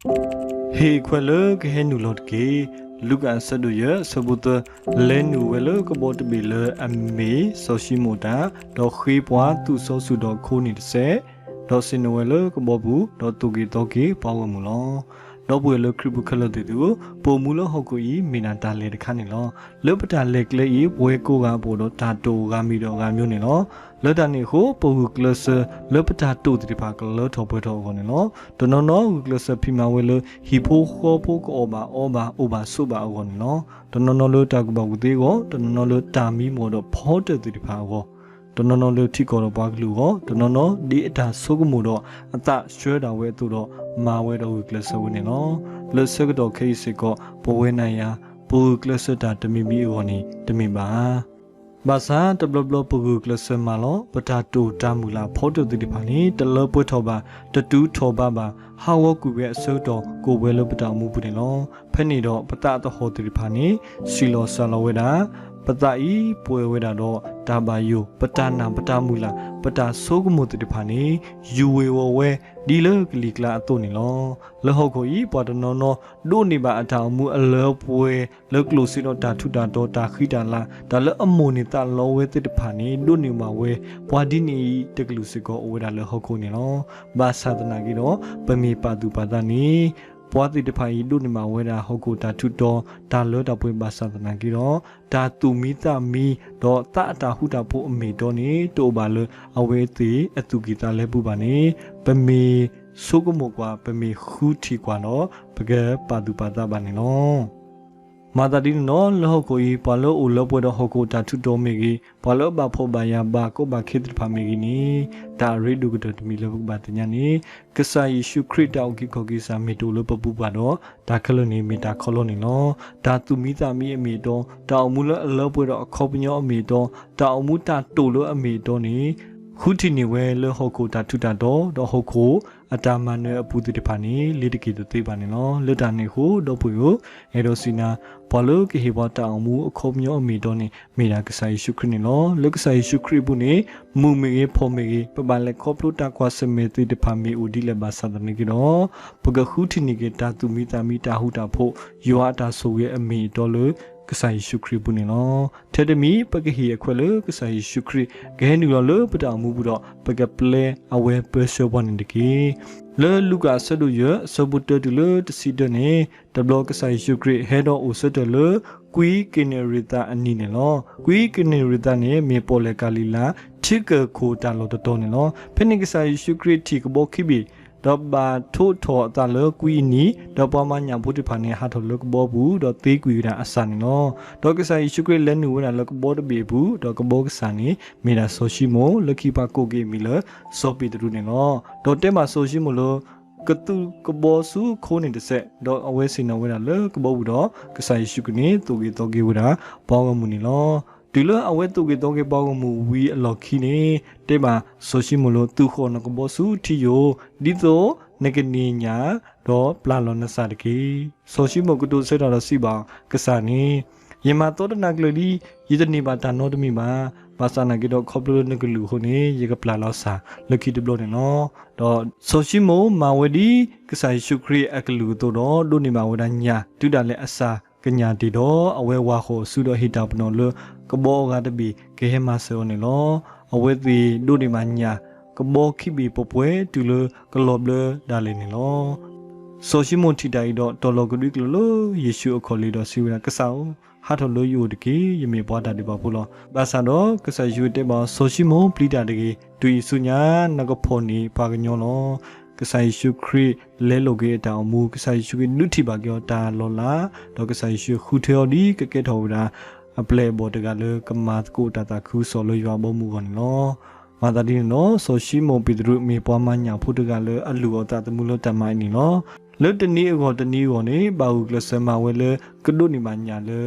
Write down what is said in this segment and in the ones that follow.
ဟ့ၣ်အခွဲးလၢကဟဲနုာ်လီၤတက့ၢ်. လူၤကၣ်အဆၢဒိၣ်ယဲၢ် အဆၢဖိသၢ, လဲၤနုာ်ဝဲလၢကဘီတဘ့ၣ်လၢအမ့ၢ်စီၤၡံမိၣ်အတၢ်, ဒီးဃ့ပှၤသူၣ်စီဆှံဒီးခိန့ၢ်တစဲး, ဒီးဆ့ၣ်နီၤဝဲလၢကဘီပူၤ, ဒီးသိၣ်က့ၤသီက့ၤပှၤဂီၢ်မုၢ်လီၤ. ဒီပုၢ်ဝဲၢ်လၢခရံာ်ပူၤခဲလၢာ်သ့ၣ်သုဧၢ, ပအိၣ်မူလၢဟီၣ်ခိၣ်အံၤ မ့ၢ်ဒၣ်တၢ်လဲၤတခါန့ၣ်လီၤ. လၢပတၢ်လဲၤကျဲအံၤ ပဝဲကိးဂၤပအိၣ်ဒီးတၢ်တိာ်ဂၤမံၤဒီးဂၤမျိုးန့ၣ်လီၤ. လၢတၢ်န့ၣ်အဃိ ပဂုာ်ကျဲးစၢးလၢပတၢ်တိာ်သ့ၣ်တဖၣ်ကလၢထီၣ်ပှဲၤထီၣ်အဂီၢ်န့ၣ်လီၤ. တနီၤနီၤဂုာ်ကျဲးစၢးဖံးမၤဝဲလၢ ဟံၣ်ဖိဃီဖိကအီၣ်ဘၣ်အီဘၣ်အိၣ်ဘၣ်ဆိးဘၣ်အဂီၢ်န့ၣ်လီၤ. တနီၤနီၤလၢတၢ်ကူၣ်ဘၣ်ကူၣ်သ့အဂီၢ်, တနီၤနီၤလၢတၢ်မံမီၢ်ဒီးဖီတၢၣ်သ့ၣ်တဖၣ်အဂီၢ်, တနီၤနီၤလၢထံကီၢ်ဒီးပှၤကလုာ်အဂီၢ်, တနီၤနီၤဒ်အတၢ်ဆိကမိၣ်ဒီးအသးဆှၢဒၣ်ဝဲအသိးဒီး မၤဝဲဒီးဂုာ်ကျဲးစၢးဝဲန့ၣ်လီၤ. လၢဆၢကတီၢ်ခဲအံၤစ့ၢ်ကီး ပဝဲနၤယၤ ပဂုာ်ကျဲးစၢးတၢ်တမံၤမံၤအဂီၢ်န့ၣ် တမ့ၢ်ဘၣ်ဧါ. ဘၣ်ဆၣ်တဘျီဘျီပဂုာ်ကျဲးစၢးမၤလီၤ ပတၢ်တိာ်တၢ်မုၢ်လၢ်ဖီတၢၣ်သ့ၣ်တဖၣ်န့ၣ် တလၢပှဲၤထီၣ်ဘၣ်, တတုၤထီၣ်ဘးဘၣ်, ဟးဂီၤကွံာ်ဝဲအဆၢကတီၢ် ကအိၣ်ဝဲလၢပတၢ်အိၣ်မူပူၤန့ၣ်လီၤ. ဖဲန့ၣ်ဒီးပသးအသဟီၣ်သ့ၣ်တဖၣ်န့ၣ် ဆံးလီၤစှၤလီၤဝဲဒၣ်, ပသးအံၤပှဲၤဝဲဒၣ်ဒီးတၢ်ဘၣ်ယိၣ်, ပတၢ်နာ်ပတၢ်မုၢ်လၢ် ပတၢ်ဆိကမိၣ်သ့ၣ်တဖၣ်န့ၣ် ယူၤဝ့ၤဝီၤဝဲ ဒ်လၢကလံၤကျါအသိးန့ၣ်လီၤ. လၢဟီၣ်ခိၣ်အံၤ ပှၤတနီၤနီၤ ဒိးန့ၢ်ဘၣ်အတၢ်အိၣ်မူအလၢအပှဲၤ လၢကျိၣ်စ့ဒီးတၢ်ထူးတၢ်တီၤ တၢ်ဃံတၢ်လၤ တၢ်လၢအမိၣ်န့ၢ်သးလီဝဲသ့ၣ်တဖၣ်န့ၣ် ဒိးန့ၢ်ဘၣ်ဝဲ ပှၤဒ်န့ၣ်အံၤတကလုာ်စ့ၢ်ကီးအိၣ်ဝဲဒၣ်လၢဟီၣ်ခိၣ်န့ၣ်လီၤ. ဘၣ်ဆၣ်သနာ်က့ဒီး ပမ့ၢ်ပာ်သူၣ်ပာ်သးန့ၣ် ပှၤသ့ၣ်တဖၣ်အံၤဒိးန့ၢ်ဘၣ်ဝဲဒၣ်ဟီၣ်ခိၣ်တၢ်ထူးတီၤ တၢ်လၢတၢ်ပှဲၤဘၣ်ဆၣ်သနာ်က့ဒီး တၢ်သူၣ်မံသးမံ ဒီးသးအတၢ်ဃူတၢ်ဖိးအမ့ၢ်အတီန့ၣ် တအိၣ်ဘၣ်လၢအဝဲသ့ၣ်အသူၣ်ကံၢ်သးလဲပူၤဘၣ်န့ၣ် ပမ့ၢ်ဆိကမိၣ်ကွၢ် ပမ့ၢ်ဃုထံၣ်ကွၢ်ဒီး ပကပာ်သူၣ်ပာ်သးဘၣ်န့ၣ်လီၤ. မၤသးဒ်န့ၣ်ဒီး လၢဟီၣ်ခိၣ်အံၤ ပှၤလၢအအိၣ်လၢပှဲၤဒီးဟီၣ်ခိၣ်တၢ်ထူးတီၤမ့ၢ်ဂ့ၤ, ပှၤလၢအဘၣ်ဖှီၣ်ဘၣ်ယာ်ဘၣ်ကီဘၣ်ခဲသ့ၣ်တဖၣ်မ့ၢ်ဂ့ၤန့ၣ် တၢ်အရ့ဒိၣ်ကတၢၢ်တမံၤလၢပကဘၣ်သ့ၣ်ညါန့ၣ် ကစၢ်ယ့ၣ်ၡူးခရံာ်တၢ်အုၣ်က့ၤခီၣ်က့ၤစၢ်မ့ၢ်တအိၣ်လၢပပူၤဘၣ်ဒီး တၢ်ခဲလၢာ်န့ၣ်မ့ၢ်တၢ်ခီလီန့ၣ်လီၤ. တၢ်သူၣ်မံသးမံအမ့ၢ်အတီ, တၢ်အိၣ်မူလၢအလၢပှဲၤဒီးအခီပညီအမ့ၢ်အတီ, တၢ်အိၣ်မူတၢ်တိာ်လၢအမ့ၢ်အတီန့ၣ် ဃုထံၣ်န့ၢ်ဝဲလၢဟီၣ်ခိၣ်တၢ်ထူးတၢ်တီၤ ဒီးဟီၣ်ခိၣ်အတၢ်မၤနၢၤအပူၤသ့ၣ်တဖၣ်န့ၣ် လ့ၤတက့ၤတသ့ဘၣ်န့ၣ်လီၤ. လၢတၢ်န့ၣ်အဃိ ဒီပုၢ်ဝဲၢ်ဧၢ, အဲၣ်ဒိးစံးနၤ, ပှၤလၢကဟ့ၣ်ပှၤတၢ်အိၣ်မူအခီပညီအမ့ၢ်အတီန့ၣ် မ့ၢ်ဒၣ်ကစၢ်ယ့ၣ်ၡူးခရံာ်န့ၣ်လီၤ. လၢကစၢ်ယ့ၣ်ၡူးခရံာ်အပူၤန့ၣ် မုာ်မ့ၢ်ဂ့ၤ ဖှီၣ်မ့ၢ်ဂ့ၤ ပဘၣ်လဲၤခီဖျိတၢ်ကွၢ်ဆၢၣ်မဲာ်သ့ၣ်တဖၣ်မ့ၢ်အိၣ်ဒ်လဲၣ်ဘၣ်ဆၣ်သနာ်က့ဒီး ပကဃုထံၣ်န့ၢ်က့ၤတၢ်သူၣ်မံသးမံ တၢ်ဃူတၢ်ဖိး ယွၤအတၢ်ဆိၣ်ဂ့ၤအမ့ၢ်အတီလၢ ကစၢ်ယ့ၣ်ၡူးခရံာ်အပူၤန့ၣ်လီၤ. ထဲတမံၤ ပကဟ့ၣ်အခွဲးလၢကစၢ်ယ့ၣ်ၡူးခရံာ် ကဟဲနုာ်လီၤလၢပတၢ်အိၣ်မူပူၤဒီး ပကပျဲအဝဲပၢဆှၢပှၤန့ၣ်တက့ၢ်. လၢလူၤကၣ်အဆၢဒိၣ်ယဲၢ် အဆၢဖိတၢတုၤလၢတဆံတၢန့ၣ် တဘျီကစၢ်ယ့ၣ်ၡူးခရံာ်ဟဲဒီးအိၣ်ဆၢထၢၣ်လၢ ကွံကနံၤရံးသးအနံၤန့ၣ်လီၤ. ကွံကနံၤရံးသးန့ၣ် မ့ၢ်ပီၣ်လဲၣ်ကၤလံၤလၤ ထံကၢၢ်ခိၣ်တၢ်လီၢ်တတီၤန့ၣ်လီၤ. ဖဲန့ၣ်ကစၢ်ယ့ၣ်ၡူးခရံာ်ထံၣ်ကဘီခံဘ့ၣ် ဒီးဘၣ်ထိးထီၣ်အသးလၢကွံအနံၤ, ဒီးပှၤမၤညၣ်ဖိတဖၣ်န့ၣ် ဟးထီၣ်လၢကဘီပူၤ ဒီးသ့ကွံာ်ဝဲဒၣ်အစၢ်န့ၣ်လီၤ. ဒီးကစၢ်ယ့ၣ်ၡူးခရံာ်လဲၤနုာ်ဝဲဒၣ်လၢကဘီတဘ့ၣ်အပူၤ, ဒီးကဘီကစၢ်န့ၣ် မ့ၢ်ဒၣ်စီၤၡံမိၣ် လၢခံပှၤကိးက့ၤအမံၤလၢ စီၤပ့းတရူးန့ၣ်လီၤ. ဒီးတဲဘၣ်စီၤၡံမိၣ်လၢ ကသူကဘီဆူခိန့ၣ်တစဲး, ဒီးအဝဲဆ့ၣ်နီၤဝဲဒၣ်လၢကဘီပူၤဒီး ကစၢ်ယ့ၣ်ၡူးခရံာ်န့ၣ် သိၣ်က့ၤသီက့ၤဝဲဒၣ်ပှၤဂီၢ်မုၢ်န့ၣ်လီၤ. တုၤလၢအဝဲသိၣ်က့ၤသီက့ၤပှၤဂီၢ်မုၢ်ဝံၤအလီၢ်ခံန့ၣ် တဲဘၣ်စီၤၡံမိၣ်လၢ သုဃီၣ်နကဘီဆူထံယိာ်, ဒ်သိးနကန့ၢ်ညၣ် ဒီးပျၢ်လီၤနစၢ်တက့ၢ်. စီၤၡံမိၣ်ကတိၤဆၢတၢ်ဒီးစံးဘၣ်ကစၢ်န့ၣ်, ယမၤသီတနၤကျၢၤလံ, ယတန့ၢ်ဘၣ်တၢ်နီတမံၤဘၣ်. ဘၣ်ဆၣ်သနာ်က့ဒီး ခီဖျိလၢနကလူၤအဃိန့ၣ် ယကပျၢ်လီၤစၢ်လၢခံတဘျီန့ၣ်လီၤ. ဒီးစီၤၡံမိၣ်မၤဝဲဒ်ကစၢ်ယ့ၣ်ၡူးခရံာ်အကလုၢ်အသိးဒီး ဒိးန့ၢ်ဘၣ်ဝဲဒၣ်ညၣ် တုၤဒၣ်လဲာ်အစၢ်ကညၣ်တ့ၢ်ဒီး အဝဲဝၢ်ဃီၤအစုဒီးဟ့ၣ်တၢ်ပနီၣ်လၢ ကဘီအဂၤတဘ့ၣ်ကဟဲမၤစၢၤအီၤန့ၣ်လီၤ. အဝဲသ့ၣ်ဒိးန့ၢ်ဘၣ်ညၣ် ကဘီခံဘ့ၣ်ပှဲၤပှဲၤတုၤလၢကလီၤဘျၢဒၣ်လဲာ်န့ၣ်လီၤ. စီၤၡံမိၣ်ထံၣ်တၢ်အံၤဒီး တီၤလီၤကဒွံကျၢၤလၢယ့ၣ်ၡူးအခီၣ်လ့ၢ်ဒီးစံးဝဲဒၣ်, ကစၢ်ဧၢ, ဟးထီၣ်လၢယအိၣ်တက့ၢ်. ယမ့ၢ်ပှၤတၢ်ဒဲးဘးဖိလီၤ. ဘၣ်ဆၣ်ဒီးကစၢ်ယ့ၣ်ၡူးတဲဘၣ်အီၤ, စီၤၡံမိၣ်ပျံၤတၢ်တဂ့ၤ. တုၤအံၤဆူညါ နကဖီၣ်န့ၢ်ပှၤကညီလီၤ. ကစၢ်ယ့ၣ်ၡူးခရံာ်လဲလိာ်က့ၤအတၢ်အိၣ်မူ, ကစၢ်ယ့ၣ်ၡူးခရံာ်ဒုးထံၣ်ဘၣ်က့ၤအီၤတၢ်လီၤလး, ဒီးကစၢ်ယ့ၣ်ၡူးဃုထၢအီၤဒ်ကကဲထီၣ်ဝဲဒၣ် အပျဲၢ်အဘီၣ်တဂၤလၢကမၤသကိးတၢ်သးခုကစီၣ်လၢယွၤအဘီအမုၢ်အဂီၢ်န့ၣ်လီၤ. မၤသးဒ်န့ၣ်ဒီး စီၤၡံမိၣ်ပ့းတရူးမ့ၢ်ပှၤမၤညၣ်ဖိတဂၤလၢအလုၢ်အီၣ်သးသမူလၢတၢ်မၤအံၤန့ၣ်လီၤ. လၢတနံၤအဂီၢ်တနံၤအဂီၢ်န့ၣ် ဘၣ်ဂုာ်ကျဲးစၢးမၤဝဲလၢကဒိးန့ၢ်ဘၣ်ညၣ်လၢ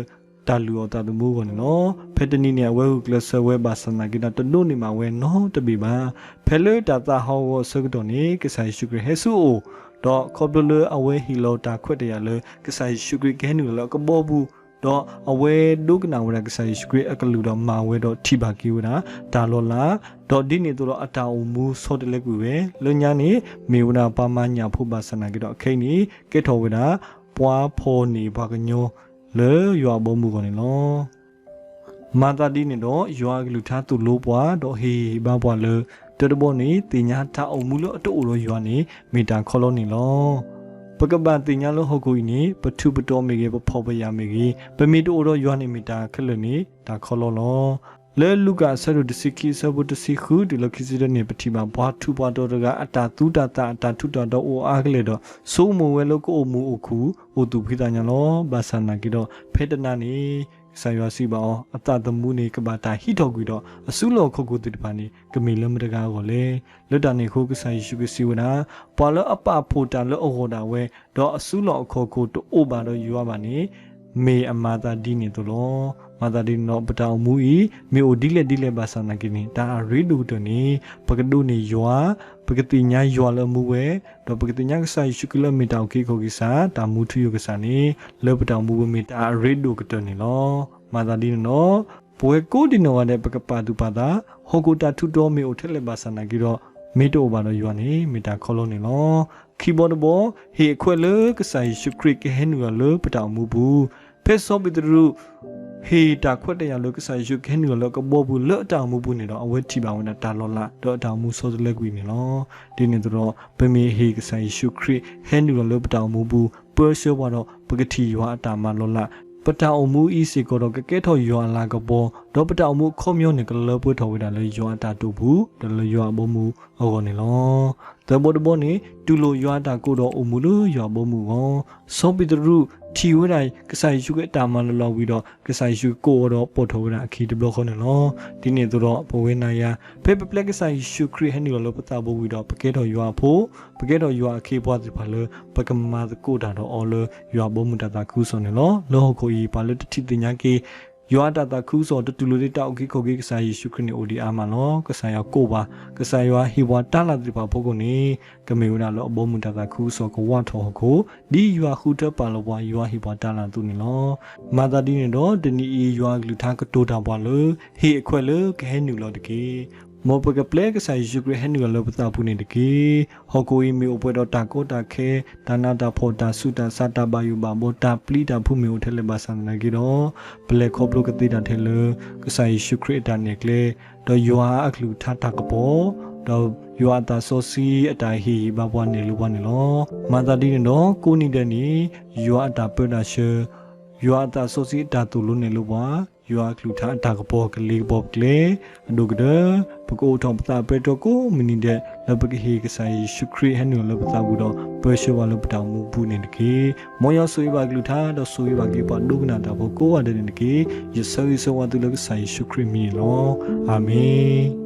တၢ်လုၢ်အီၣ်သးသမူအဂီၢ်န့ၣ်လီၤ. ဖဲတနံၤန့ၣ် အဝဲဂုာ်ကျဲးစၢးဝဲဘၣ်ဆၣ်သနာ်က့ဒီး တဒိးန့ၢ်ဘၣ်ဝဲနီတဘ့ၣ်ဘၣ်. ဖဲလၢတၢ်သးဟးဂီၤအဆၢကတီၢ်န့ၣ် ကစၢ်ယ့ၣ်ၡူးခရံာ်ဟဲဆူအအိၣ်, ဒီးခီဖျိလၢအဝဲဟ့ၣ်လီၤတၢ်ခွဲးတၢ်ယာ်လၢ ကစၢ်ယ့ၣ်ၡူးခရံာ်ကဟဲနုာ်လီၤလၢအကဘီပူၤ ဒီးအဝဲဒိကနၣ်ဝဲဒၣ်ကစၢ်ယ့ၣ်ၡူးခရံာ်အကလုၢ်ဒီးမၤဝဲဒီးထံၣ်ဘၣ်က့ၤဝဲဒၣ်တၢ်လီၤလး, ဒီးဒ်န့ၣ်အသိးဒီးအတၢ်အိၣ်မူဆီတလဲကွံာ်ဝဲ, လၢညါန့ၣ် မ့ၢ်ဝဲဒၣ်ပှၤမၤညၣ်ဖိဘၣ်ဆၣ်နာ်က့ဒီး အခဲအံၤန့ၣ် ကဲထီၣ်ဝဲဒၣ် ပှၤဖီၣ်န့ၢ်ပှၤကညီလၢယွၤအဘီအမုၢ်အဂီၢ်န့ၣ်လီၤ. မၤသးဒ်န့ၣ်ဒီး ယွၤအကလုၢ်ကထါသိၣ်လိပှၤ ဒီးဟ့ၣ်ဟ့ၣ်ဘါပှၤလၢ တၢတဘီန့ၣ် သ့ၣ်ညါတၢ်အိၣ်မူလၢအတအိၣ်ဒီးယွၤန့ၣ် မ့ၢ်တၢ်ခီလီန့ၣ်လီၤ. ပကဘၣ်သ့ၣ်ညါလၢဟီၣ်ခိၣ်အံၤန့ၣ် ပထူးပတီၤမ့ၢ်ဂ့ၤ, ပဖှီၣ်ပယာ်မ့ၢ်ဂ့ၤ, ပမ့ၢ်တအိၣ်ဒီးယွၤန့ၣ် မ့ၢ်တၢ်ခဲလၢာ်န့ၣ် တၢ်ခီလီလီၤ. လၢလူၤကၣ်အဆၢဒိၣ်တဆံခံ အဆၢဖိတဆံဃုတုၤလၢခံဆံတၢန့ၣ် ပထံၣ်ဘၣ်ပှၤထူးပှၤတီၤတဂၤ အတၢ်သူတၢ်သၣ် အတၢ်ထူးတၢ်တီၤအိၣ်အါကလဲာ်ဒီး ဆိကမိၣ်ဝဲလၢကအိၣ်မုာ်အိၣ်ခုၣ် အိၣ်သူၣ်ဖှံသးညီလီၤ. ဘၣ်ဆၣ်နာ်က့ဒီး ဖဲတနၤန့ၣ် ကစၢ်ယွၤစံးဘၣ်အီၤ, အသးသမူန့ၣ် ကဘၣ်တၢ်ဟံးထီၣ်ကွံာ်ဒီး အစုလီၢ်အခီၣ်ခိၣ်သ့ၣ်တဖၣ်န့ၣ် ကမ့ၢ်လၢမတဂၤအဂီၢ်လဲၣ်. လၢတၢ်န့ၣ်အဃိ ကစၢ်ယ့ၣ်ၡူးခရံာ်စံးဝဲဒၣ်, ပှၤလၢအပာ်ဖှိၣ်တၢ်လၢအဂီၢ်ဒၣ်ဝဲ ဒီးအစုလီၢ်အခီၣ်ခိၣ်တအိၣ်ဘၣ်ဒီးယွၤဘၣ်န့ၣ် မ့ၢ်အမၤသးဒ်န့ၣ်အသိးလီၤ. မၤသးဒ်န့ၣ်ဒီး ပတၢ်အိၣ်မူအံၤ မ့ၢ်အိၣ်ဒ်လဲၣ်ဒ်လဲၣ်ဘၣ်ဆၣ်နာ်က့န့ၣ် တၢ်အရ့ဒိၣ်ကတၢၢ်န့ၣ် ပကဒိးန့ၢ်ယွၤ, ပကသ့ၣ်ညါယွၤလၢအမူဝဲ, ဒီးပကသ့ၣ်ညါကစၢ်ယ့ၣ်ၡူးခရံာ်လၢအမ့ၢ်တၢ်အုၣ်က့ၤခီၣ်က့ၤကစၢ်, တၢ်မူထူယိာ်ကစၢ်န့ၣ် လၢပတၢ်အိၣ်မူပူၤမ့ၢ်တၢ်အရ့ဒိၣ်ကတၢၢ်န့ၣ်လီၤ. မၤသးဒ်န့ၣ်ဒီး ပဝဲကိးဒံနီၢ်ဂၤဒဲး ပကပာ်သူၣ်ပာ်သး, ဟီၣ်ခိၣ်တၢ်ထူးတီၤမ့ၢ်အိၣ်ထဲလဲၣ်ဘၣ်ဆၣ်နာ်က့ဒီး မ့ၢ်တအိၣ်ဘၣ်ဒီးယွၤန့ၣ် မ့ၢ်တၢ်ခီလီန့ၣ်လီၤ. ခံဘီတဘီ, ဟ့ၣ်အခွဲးလၢကစၢ်ယ့ၣ်ၡူးခရံာ်ကဟဲနုာ်လီၤလၢပတၢ်အိၣ်မူပူၤ. ဖဲစီၤပ့းတရူး ဟ့ၣ်တၢ်ခွဲးတၢ်ယာ်လၢကစၢ်ယ့ၣ်ၡူးကဟဲနုာ်လီၤလၢအကဘီပူၤလၢအတၢ်အိၣ်မူပူၤန့ၣ်ဒီး အဝဲထံၣ်ဘၣ်ဝဲဒၣ်တၢ်လီၤလး ဒီးအတၢ်အိၣ်မူဆီတလဲကွံာ်န့ၣ်လီၤ. ဒ်န့ၣ်အသိးဒီး ပမ့ၢ်ဟ့ၣ်ကစၢ်ယ့ၣ်ၡူးခရံာ်ဟဲနုာ်လီၤလၢပတၢ်အိၣ်မူပူၤ ပၢဆှၢပှၤဒီး ပကထံၣ်ယွၤအတၢ်မၤလီၤလး, ပတၢ်အိၣ်မူအံၤစ့ၢ်ကီးဒီးကကဲထီၣ်ယွၤအလၤကပီၤ, ဒီးပတၢ်အိၣ်မူအခီပညီန့ၣ် ကလၢပှဲၤထီၣ်ဝဲဒၣ်လၢယွၤအတၢ်တိာ်ပူၤ ဒီးလၢယွၤအဘီအမုၢ်အဂီၢ်န့ၣ်လီၤ. သၢဘီတဘီန့ၣ် တူၢ်လိာ်ယွၤအတၢ်ကိးဒီးအိၣ်မူလၢယွၤအဘီအမုၢ်အဂီၢ်. စီၤပ့းတရူးထံၣ်ဝဲဒၣ် ကစၢ်ယ့ၣ်ၡူးခရံာ်အတၢ်မၤလီၤလးဝံၤဒီး ကစၢ်ယ့ၣ်ၡူးကကိးအီၤဒီးပိာ်ထီၣ်ဝဲဒၣ်အခံတဘျီဃီန့ၣ်လီၤ. ဒ်န့ၣ်အသိးဒီး ပဝဲနၤယၤ ဖဲပပျဲကစၢ်ယ့ၣ်ၡူးခရံာ်ဟဲနုာ်လီၤလၢပသးဘိဝံၤဒီး ပကဲထီၣ်ယွၤအဖိ, ပကဲထီၣ်ယွၤအခ့အပှၤသ့ၣ်တဖၣ်လၢ ပကမၤသကိးတၢ်ဒီးအီၤလၢယွၤအဘီအမုၢ်တၢ်သးခုကစီၣ်န့ၣ်လီၤ. လၢဟီၣ်ခိၣ်အံၤ ပှၤလၢတထံၣ်သ့ၣ်ညါက့ၤ ယွၤအတၢ်သးခုကစီၣ် တတူၢ်လိာ်ဒ်တၢ်အုၣ်က့ၤခီၣ်က့ၤကစၢ်ယ့ၣ်ၡူးခရံာ်န့ၣ် အိၣ်ဒံးအါမးလီၤ. ကစၢ်ယွၤကိးပှၤ, ကစၢ်ယွၤဟ့ၣ်ပှၤတၢ်လၢ်သ့ၣ်တဖၣ်အဖီခိၣ်န့ၣ် ကမ့ၢ်ဝဲဒၣ်လၢအဘီအမုၢ်တၢ်သးခုကစီၣ်ကဝးထီၣ်ဟီၣ်ခိၣ်, ဒ်ယွၤဃုထၢပာ်လီၤပှၤ ယွၤဟ့ၣ်ပှၤတၢ်လၢ်အသိးန့ၣ်လီၤ. မၤသးဒ်န့ၣ်ဒီး တနံၤအံၤ ယွၤအကလုၢ်ကထါကတိၤတၢ်ပှၤလၢ ဟ့ၣ်အခွဲးလၢကဟဲနုာ်လီၤတက့ၢ်. မ်ပကပျဲကစၢ်ယ့ၣ်ၡူးခရံာ်ဟဲနုာ်လီၤလၢပသးပူၤန့ၣ်တက့ၢ်. ဟီၣ်ခိၣ်အံၤမ့ၢ်အိၣ်ပှဲၤဒီးတၢ်ကီတၢ်ခဲ, တၢ်နးတၢ်ဖှီၣ်, တၢ်ဆူးတၢ်ဆါ, တၢ်ဘၣ်ယိၣ်ဘၣ်ဘီ, တၢ်ပျံၤတၢ်ဖုးမ့ၢ်အိၣ်ထဲလဲၣ်ဘၣ်ဆၣ်သနာ်က့ဒီး ပလဲၤခီဖျိကသ့တၢ်ထဲလၢ ကစၢ်ယ့ၣ်ၡူးခရံာ်အတၢ်နဲၣ်ကျဲ, ဒီးယွၤအကလုၢ်ကထါတၢ်ကပီၤ, ဒီးယွၤအသးစီဆှံအတၢ်ဟ့ၣ်ဂံၢ်ဘါပှၤနဲၣ်လိပှၤန့ၣ်လီၤ. မၤသးဒ်န့ၣ်ဒီး ကိးနံၤဒဲးန့ၣ် ယွၤအတၢ်ပၢတၢ်ဆှၢ, ယွၤအသးစီဆှံအတၢ်သိၣ်လိနဲၣ်လိပှၤ, ယွၤအကလုၢ်ကထါအတၢ်ကပီၤကလ့ကပီၤပကျဲ, အဒိၣ်ကတၢၢ် ပကအိးထီၣ်ပသးအပၢတြီကိးမုၢ်နံၤဒဲး လၢပကဟ့ၣ်ကစၢ်ယ့ၣ်ၡူးခရံာ်ဟဲနုာ်လီၤလၢပသးပူၤဒီး ပၢဆှၢပှၤလၢပတၢ်အိၣ်မူပူၤန့ၣ်တက့ၢ်. မ်ယွၤဆိၣ်ဂ့ၤဘၣ်ကလုၢ်ကထါ ဒီးဆိၣ်ဂ့ၤဘၣ်က့ၤပှၤဒိကနၣ်တၢ်ဖိကိးဂၤဒဲးန့ၣ်တက့ၢ်. ယဆၢဂ့ၤဆၢဝါသုလၢကစၢ်ယ့ၣ်ၡူးခရံာ်အမံၤန့ၣ်လီၤ. အၤမ့ၣ်.